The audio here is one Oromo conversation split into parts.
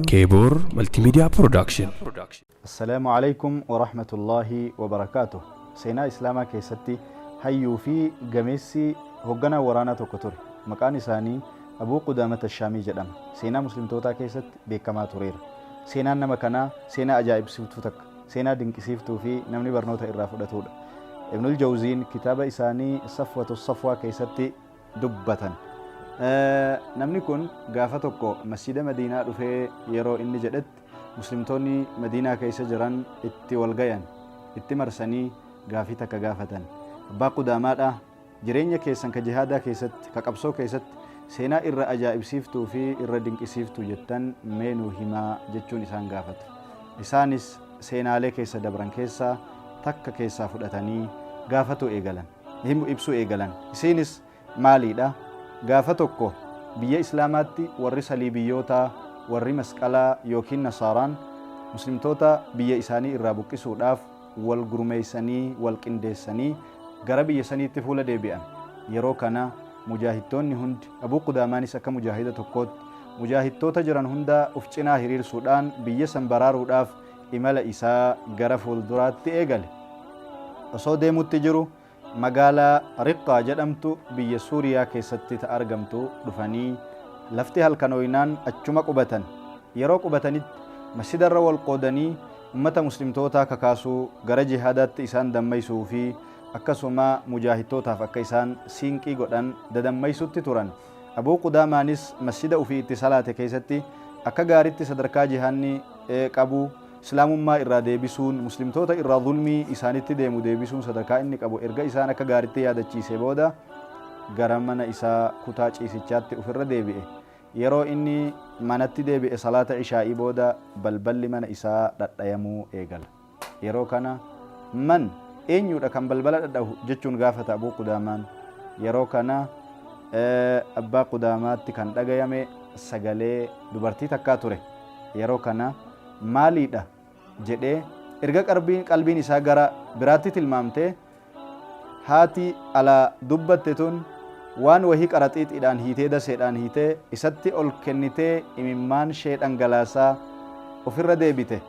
Keeboor Multimedia Production. Assalaamu Aleykum Warahmatullaahi Wabarakaatuh. Seenaa Islaamaa keessatti hayyuu fi gameessi hogganaa waraanaa tokko ture. Maqaan isaanii Abuu Qudaamata Ashaamii jedhama. Seenaa Muslimtootaa keessatti beekamaa tureera. Seenaan nama kanaa seenaa ajaa'ibsiiftuu takka, seenaa dinqisiiftuu fi namni barnoota irraa fudhatuudha. Ibnul Jawziin kitaaba isaanii Safwatu Safwaa keessatti dubbatan. Namni kun gaafa tokko masjiida Madiinaa dhufee yeroo inni jedhetti muslimtoonni Madiinaa keessa jiran itti wal gayan, itti marsanii gaafii takka gaafatan. Abbaa Qudaamaadha, jireenya keessan ka jihaadaa keessatti, ka qabsoo keessatti seenaa irra ajaa'ibsiiftuu fi irra dinqisiiftuu jettan mee nuu himaa jechuun isaan gaafatu. Isaanis seenaalee keessa dabran keessaa takka keessaa fudhatanii gaafatuu eegalan. Himu ibsuu eegalan. Isiinis maaliidha? Gaafa tokko biyya Islaamaatti warri saliibiyyootaa, warri masqalaa yookiin nasaaraan muslimtoota biyya isaanii irraa buqqisuudhaaf wal gurmeessanii, wal qindeessanii gara biyya saniitti fuula deebi'an. Yeroo kana mujaahidtoonni hundi, Abuu Qudaamaanis akka mujaahida tokkootti mujaahidtoota jiran hunda uf cinaa hiriirsuudhaan biyya san baraaruudhaaf imala isaa gara fuulduraatti eegale. Osoo deemutti jiru magaalaa Riqqaa jedhamtu biyya Suuriyaa keessatti ta argamtu dhufanii lafti halkanooynaan achuma qubatan. Yeroo qubatanitti masjidarra wal qoodanii ummata muslimtootaa kakaasuu, gara jihaadaatti isaan dammaysuu fi akkasuma mujaahidtootaaf akka isaan siinqii godhan dadammaysutti turan. Abuu Qudaamaanis masjida ufii itti salaate keessatti akka gaaritti sadarkaa jihaanni qabu, Islaamummaa irraa deebisuun, muslimtoota irraa zulmii isaanitti deemu deebisuun sadarkaa inni qabu erga isaan akka gaaritti yaadachiisee booda gara mana isaa kutaa ciisichaatti ufirra deebi'e. Yeroo inni manatti deebi'e salaata ishaa'ii booda balballi mana isaa dhadhayamuu eegala. Yeroo kana Man, eenyuudha kan balbala dhadhahu jechuun gaafata Abuu Qudaamaan. Yeroo kana Abbaa Qudaamaatti kan dhagayame sagalee dubartii takkaa ture. Yeroo kana maaliidha jedhee erga qalbiin isaa gara biraatti tilmaamtee haati alaa dubbatte tun waan wahii qaraxiixiidhaan hiitee daseedhaan hiitee isatti ol kennitee imimmaan shee dhangalaasaa ofirra deebite.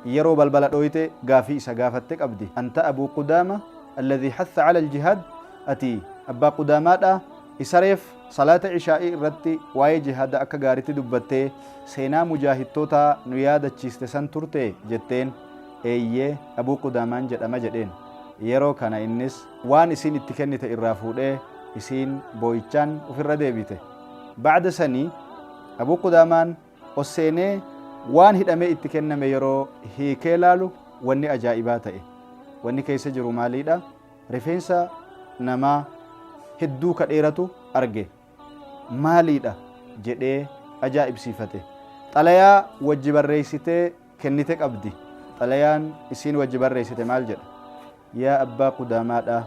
Yeroo balbala dhooyte gaafii isa gaafatte qabdi. Anta Abuu Qudaama alladhii hatha ala aljihaad? Ati Abbaa Qudaamaadhaa isa reef salaata ishaa'ii irratti waa'ee jihaada akka gaaritti dubbattee seenaa mujaahidtootaa nu yaadachiiste san turtee? jetteen. Eeyyee, Abuu Qudaamaan jedhama jedheen. Yeroo kana innis waan isiin itti kennite irraa fuudhee isiin booyichaan ufirra deebite. Ba'da sanii Abuu Qudaamaan os seenee waan hidhamee itti kenname yeroo hiikee laalu wanni ajaa'ibaa ta'e. Wanni keessa jiru maaliidha? Rifeensa namaa hedduu ka dheeratu arge. Maaliidha? jedhee ajaa'ibsiifate. Xalayaa wajji barreessitee kennite qabdi. Xalayaan isiin wajji barreessite maal jedha? Yaa Abbaa Qudaamaadhaa!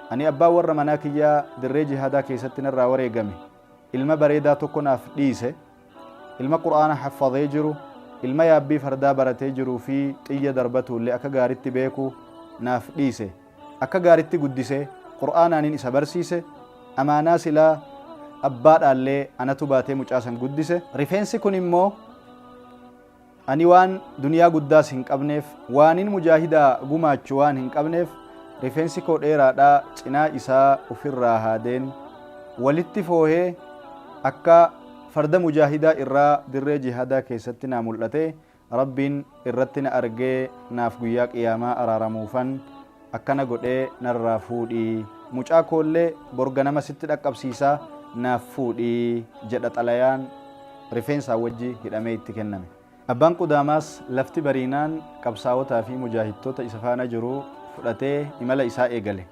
Ani abbaan warra manaa kiyyaa dirree jihaadaa keessatti narraa wareegame. Ilma bareedaa tokko naaf dhiise. Ilma Qur'aana haffazee jiru, ilma yaabbii fardaa baratee jiruu fi xiyya darbatuullee akka gaaritti beeku naaf dhiise. Akka gaaritti guddisee, Qur'aanaanin isa barsiise, amaanaa silaa abbaadhaallee anatu baatee mucaa san guddise. Rifeensi kun immoo ani waan duniyaa guddaas hin qabneef, waanin mujaahidaa gumaachu waan hin qabneef, rifeensi koo dheeraadhaa cinaa isaa ufirraa haadeen walitti foohee akka farda mujaahidaa irraa dirree jihaadaa keessatti naa mul'ate Rabbiin irratti na argee naaf guyyaa qiyaamaa araaramuufan akkana godhee narraa fuudhi. Mucaa koollee bor ganama sitti dhaqqabsiisaa naaf fuudhi jedha xalayaan rifeensaan wajji hidhamee itti kenname. Abbaan Qudaamaas lafti bariinaan qabsaawotaa fi mujaahidtoota isa faana jiru fudhatee imala isaa eegale.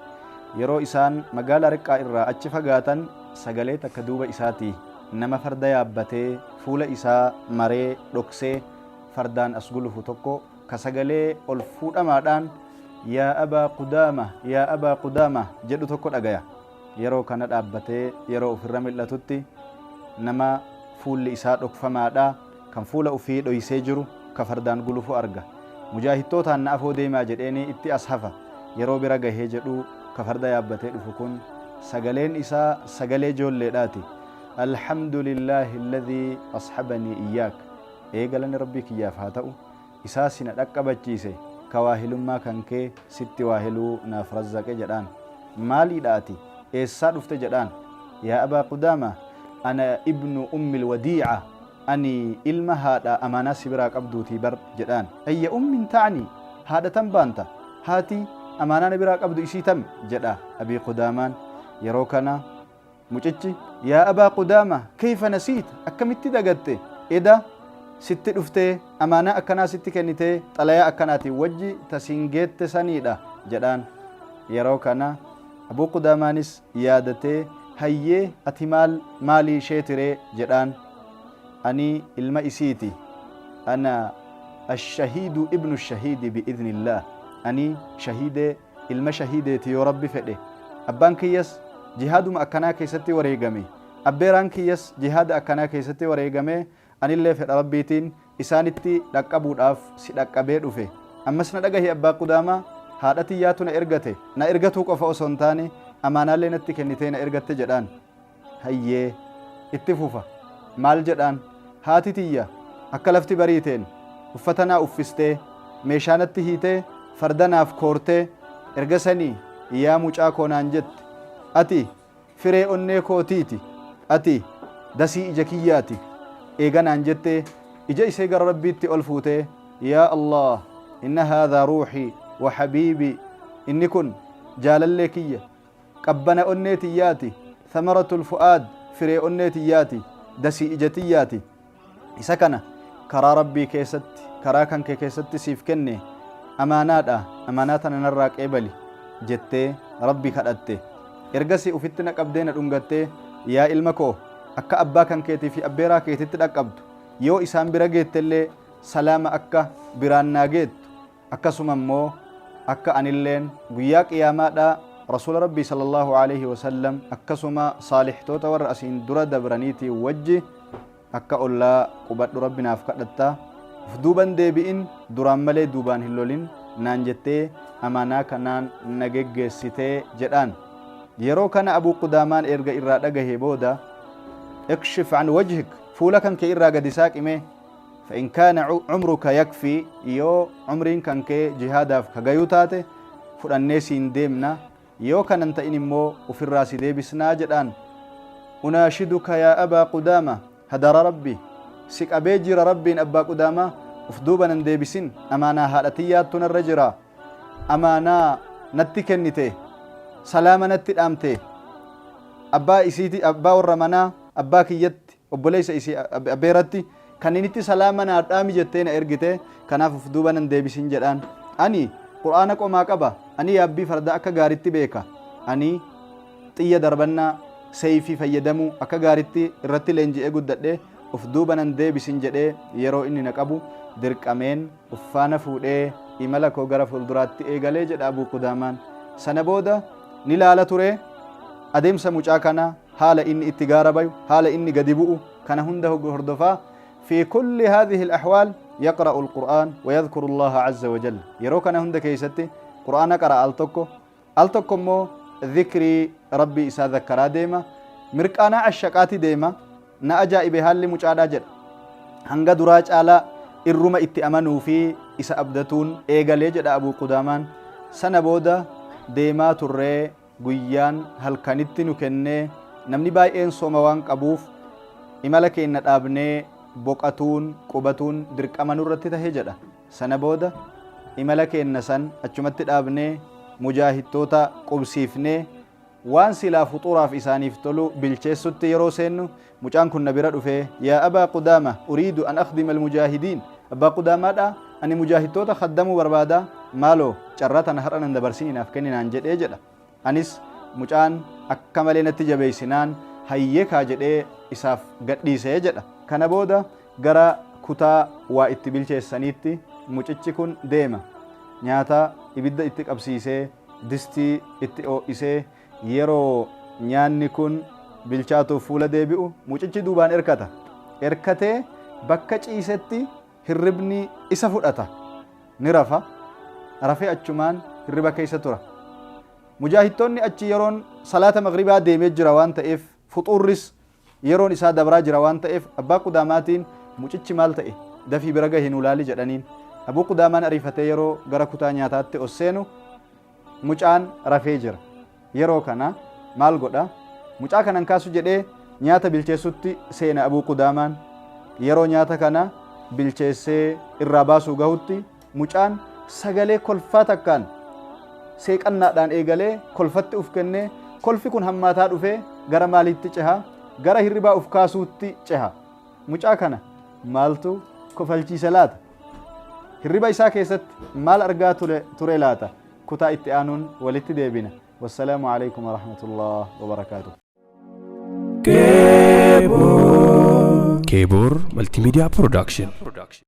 Yeroo isaan magaalaa Riqqaa irraa achi fagaatan sagalee takka duuba isaatii nama farda yaabbatee fuula isaa maree dhoksee fardaan as gulufu tokko ka sagalee ol fuudhamaadhaan Yaa Abaa Qudaama! Yaa Abaa Qudaama! jedhu tokko dhagaya. Yeroo kana dhaabbatee yeroo ufirra mil'atutti nama fuulli isaa dhokfamaadha kan fuula ufii dhoysee jiru ka fardaan gulufu arga. Mujaahittootaan na afoo deemaa jedheenii itti as hafa. Yeroo bira gahee jedhu ka farda yaabbatee dhufu kun sagaleen isaa sagalee joolleedhaati. Alhamdulillaahi alladhii ashabanii iyyaak. Ee galanni Rabbii kiyyaaf haa ta'u, isaa si na dhaqqabachiise, ka waahilummaa kankee sitti waaheluu naaf razzaqe jedhaan. Maaliidha ati? Eessaa dhufte jedhaan. Yaa Abaa Qudaama, ana ibnu ummil wadii'a, ani ilma haadha amaanaa si biraa qabduutii bar jedhaan. Ayya ummin ta'ni? Haadha tam baanta? Haati amaanaa na biraa qabdu isii tami? jedha Abii Qudaamaan. Yeroo kana Mucichi, Yaa Abaa Qudaama, kayfa nasiita? Akkamitti dagatte? Eda sitti dhuftee, amaanaa akkanaa sitti kennitee, xalayaa akkanaatiin wajji ta siin geette saniidha jedhaan. Yeroo kana Abuu Qudaamaanis yaadatee, Hayyee, ati maal, maalii isheeti ree? jedhaan. Ani ilma isiiti. Ana ash-shahiidu ibnu ash-shahiidi bi'idhnillaah. Ani shahiidee ilma shahiideeti yoo Rabbi fedhe. Abbaan kiyyas jihaaduma akkanaa keessatti wareegame. Abbeeraan kiyyas jihaada akkanaa keessatti wareegame. Anillee fedha Rabbiitiin isaanitti dhaqqabuudhaaf si dhaqqabee dhufe. Ammas na dhagahi Abbaa Qudaamaa, haadha tiyyaatu na ergate. Na ergatuu qofa osoo hin taane amaanaallee natti kennitee na ergatte jedhaan. Hayyee, itti fufa. Maal jedhaan? Haati tiyya akka lafti bariiteen uffata naa uffistee, meeshaa natti hiitee, farda naaf koortee, erga sanii yaa mucaa koo naan jette. Ati firee onnee kootiiti. Ati dasii ija kiyyaati. Eega naan jettee ija isee gara Rabbiitti ol fuutee, Yaa Allaah, inna haadhaa ruuhii wa habiibii, inni kun jaalallee kiyya, Qabbana onnee tiyyaati, thamaratul fu'aad, firee onnee tiyyaati, dasii ija tiyyaati. Isa kana karaa Rabbii keessatti, karaa kan kee keessatti siif kenne amaanaadha, amaanaa tana narraa qeebali jettee Rabbi kadhatte. Ergasii ufitti na qabdee na dhungattee, yaa ilma koo, akka abbaa kan keetii fi abbeeraa keetitti dhaqqabdu, yoo isaan bira geettellee salaama akka biraan naa geettu, Akkasuma immoo akka anilleen guyyaa qiyaamaadhaa Rasuula Rabbii sallallaahu aleyhi wa sallam akkasuma saalihtoota warra asiin dura dabraniitiin wajji akka ollaa qubadhu Rabbi naaf kadhatta, uf duuban deebi'in, duraan malee duubaan hin lolin naan jettee amaanaa kanaan na geggeessite jedhaan. Yeroo kana Abuu Qudaamaan erga irraa dhagahee booda, Ikshif an wajhik, fuula kan kee irraa gadi saaqi mee, فإن كان عمرك يكفي yoo umriin kan kee jihaadaaf ka gayu taate fudhannee siin deemna, yoo kana hin ta'in immoo ufirraa si deebisnaa jedhaan. Unaashiduka yaa Abaa Qudaama, hadara Rabbi si qabee jira, Rabbiin Abbaa Qudaamaa uf duuba nan deebisin, amaanaa haadha tiyyaattu narra jira, amaanaa natti kennite, salaama natti dhaamte, abbaa isiiti, abbaa warra manaa abbaa kiyyatti, obboleessa isii abbeeratti, kanninitti salaama naa dhaami jettee na ergite, kanaaf uf duuba nan deebisin jedhaan. Ani Qur'aana qomaa qaba, ani yaabbii fardaa akka gaaritti beeka, ani xiyya darbannaa, seeyfii fayyadamuu akka gaaritti irratti leenji'ee guddadhe, uf duuba nan deebisin jedhee yeroo inni na qabu dirqameen uf faana fuudhee imala koo gara fuulduraatti eegalee jedha Abuu Qudaamaan. Sana booda ni laala ture adeemsa mucaa kanaa, haala inni itti gaara bayu, haala inni gadi bu'u, kana hunda hordofaa. Fi kulli haadhihi al-ahwaal yaqra'u al-Qur'aan wa yadhkuru Allaha azza wa jalla. Yeroo kana hunda keessatti Qur'aana qara'a al tokko, al tokko immoo dhikrii Rabbii isaa dhakkaraa deema, mirqaanaa ashaqaati deema. Na ajaa'ibe haalli mucaadhaa jedha. Hanga duraa caalaa irruma itti amanuu fi isa abdatuun eegalee jedha Abuu Qudaamaan. Sana booda deemaa turree guyyaan halkanitti nu kennee, namni baay'een sooma waan qabuuf imala keenna dhaabnee boqatuun, qubatuun dirqama nurratti tahe jedha. Sana booda imala keenna san achumatti dhaabnee mujaahidtoota qubsiifnee waan silaa fuxuuraaf isaaniif tolu bilcheessutti yeroo seennu mucaan kun na bira dhufee, Yaa Abaa Qudaama, uriidu an akhdima al-mujaahidiin, Abbaa Qudaamaadhaa, ani mujaahidtoota khaddamuu barbaada, maaloo carraa tana har'a nan dabarsinii naaf kenni naan jedhee jedha. Anis mucaan akka malee natti jabeessinaan hayyee kaa jedhee isaaf gadhiisee jedha. Kana booda gara kutaa waa itti bilcheessaniitti mucichi kun deema. Nyaata ibidda itti qabsiisee, distii itti oo'isee, yeroo nyaanni kun bilchaatuuf fuula deebi'u mucichi duubaan erkata. Erkatee bakka ciisetti hirribni isa fudhata. Ni rafa. Rafee achumaan hirriba keessa tura. Mujaahidtoonni achi yeroon salaata maghribaa deemee jira waan ta'eef fuxuurris Yeroon isaa dabraa jira waan ta'eef Abbaa Qudaamaatiin, mucichi maal ta'e, dafii bira gahi nuu laali jedhaniin. Abuu Qudaamaan ariifatee yeroo gara kutaa nyaataatti os seenu mucaan rafee jira. Yeroo kana maal godha? Mucaa kana hin kaasu jedhee nyaata bilcheessutti seena Abuu Qudaamaan. Yeroo nyaata kana bilcheessee irraa baasuu gahutti mucaan sagalee kolfaa takkaan seeqannaadhaan eegalee kolfatti uf kennee, kolfi kun hammaataa dhufee gara maaliitti ceha? Gara hirribaa uf kaasuutti ceha. Mucaa kana maaltu kofalchiise laata? Hirriba isaa keessatti maal argaa ture laata? Kutaa itti aanuun walitti deebina. Wassalaamu alaikum warahmatullaah wabarakaatuh. Keebor Multimedia Production.